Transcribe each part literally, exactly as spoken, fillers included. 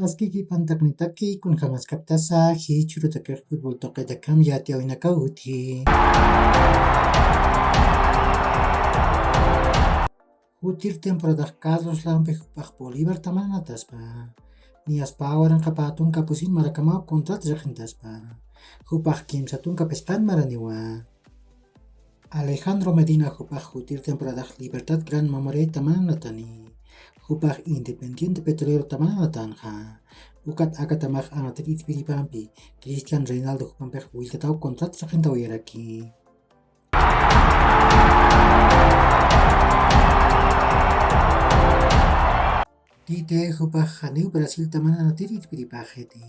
Askiki pantaqnitaki, kunjamaskaptasa jichhurutakix futbol tuqitakamp yatiyawinakaw utji. Jutir temporadax Carlos Lampe jupax Bolívar tamanataspa. Niyaspa waranqapa tunka pusin marakamaw contrat riqintaspa. Jupax kimsa tunka pisqan maraniwa. Alejandro Medina jupax jutir temporadax Libertad Gran Mamoré tamanatani. Jupax Independiente Petrolero tamanatanxa. Ukat akatamax anatir itpiripampi Cristian Reinaldo jupampix willtataw contrat riqintawayaraki. Tite jupax janiw Brasil tamanatir itpiripaxiti.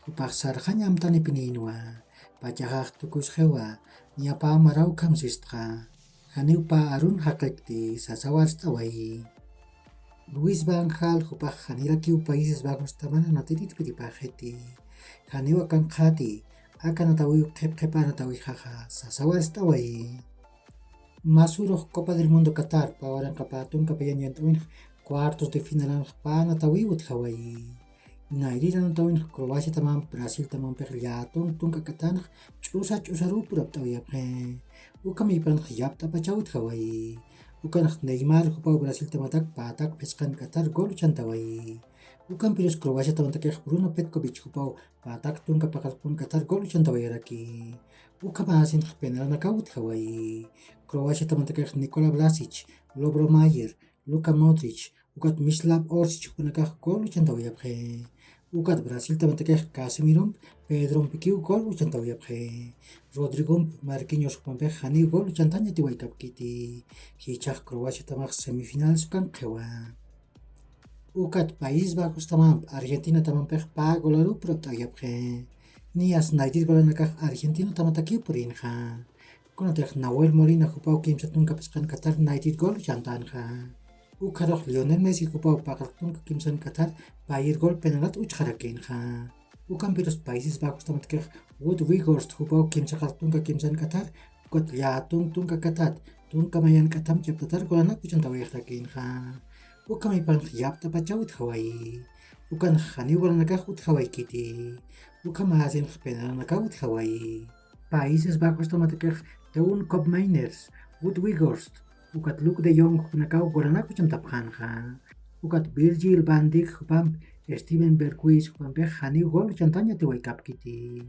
Jupax sarxañ amtanipinïnwa. Pachaxax tukusxiwa. Niyapa maraw khamsistxa. Janiw pä arun jaqikti, sasaw arst'awayi. Luis Van Gaal jupax janirakiw Países Bajos tamanatir itpiripaxiti. Janiw akanxati. Akanatawiw qhipqhip anatawixaxa, sasaw arst'awayi. Masurux Copa del Mundo Qatar pä waranqapa tunka payan yant'awinx cuartos de finalanx pä anatawiw utjawayi. Nayrir anatawinx Croacia tamamp Brasil tamampix llätunk tunka katanx ch'usa ch'usaruw purapt'awayapxi. Ukham ipanx yapt'apachaw utjawayi. Ukanx Neymar jupaw Brasil tamatak pätak phisqan katar gol uchantawayi. Ukampirus Croacia tamatakix Bruno Petkovic jupaw pätak tunka paqallqun katar gol uchantawayaraki. Ukhamäsinx penalanakaw utjawayi. Croacia tamatakix Nikola Vlasic, Lovro Mayer, Luka Modric, ukat Mislav Orsic jupanakax gol uchantawayapxi. Ukat Brasil tamatakix Casemiromp Pedrompikiw gol uchantawayapxi. Rodrigomp Marquinhos jupampix janiw gol uchantañ yatiwaykapkiti. Jichhax Croacia tamax semifinales ukankxiwa. Ukat Países Bajos tamamp Argentina tamampix pä golaruw purapt'awayapxi. Niyas nayrir golanakax Argentina tamatakiw purinxa. Kunatix Nahuel Molina jupaw kimsa tunka phisqan katar nayrir gol uchantanxa. Ukharux Lionel Messi jupaw paqallq tunka kimsan katar payir gol penalat uchxarakïnxa. Ukampirus Países Bajos tamatakix Wout Weghorst jupaw kimsa qallq tunka kimsan katar, ukat llätunk tunka katat, tunka mayan k'atamp yaptatar golanak uchantawayxarakïnxa. Ukham ipanx yapt'apachaw utjawayi. Ukanx janiw golanakax utjawaykiti. Ukhamäsinx penalanakaw utjawayi. Países Bajos tamatakix Teun Koopmeiners, Wout Weghorst, ukat Luuk de Jong jupanakaw golanak uchantapxänxa. Ukat Virgil van Dijk jupamp Steven Berghuis jupampix janiw gol uchantañ yatiwaykapkiti.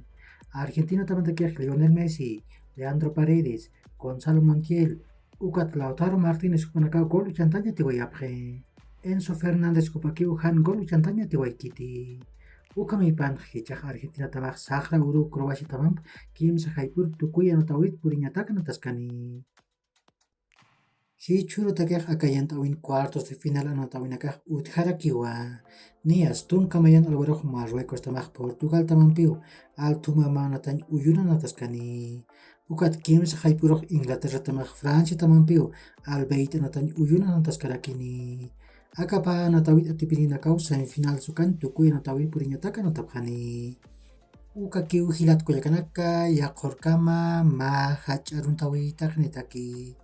Argentina tamatakix Lionel Messi, Leandro Paredes, Gonzalo Montiel, ukat Lautaro Martínez jupanakaw gol uchantañ yatiwayapxi. Enzo Fernández jupakiw jan gol uchantañ yatiwaykiti. Ukham ipanx jichhax Argentina tamax saxra uruw Croacia tamamp kimsa jayp'ur tukuy anatawir puriñatak anataskani. Jichhürutakix aka yant'awin cuartos de final anatawinakax utjarakiwa. Niyas tunka mayan alwarux Marruecos tamax Portugal tamampiw althumama anatañ uyun anataskani. Ukat kimsa jayp'urux Inglaterra tamax Francia tamampiw albeyt anatañ uyun anataskarakini. Aka pä anatawit atipirinakaw semifinal sukan tukuy anatawir puriñatak anatapxani. Ukakiw jilat kullakanaka, yaqhurkama mä jach'a aruntawitaqnitaki.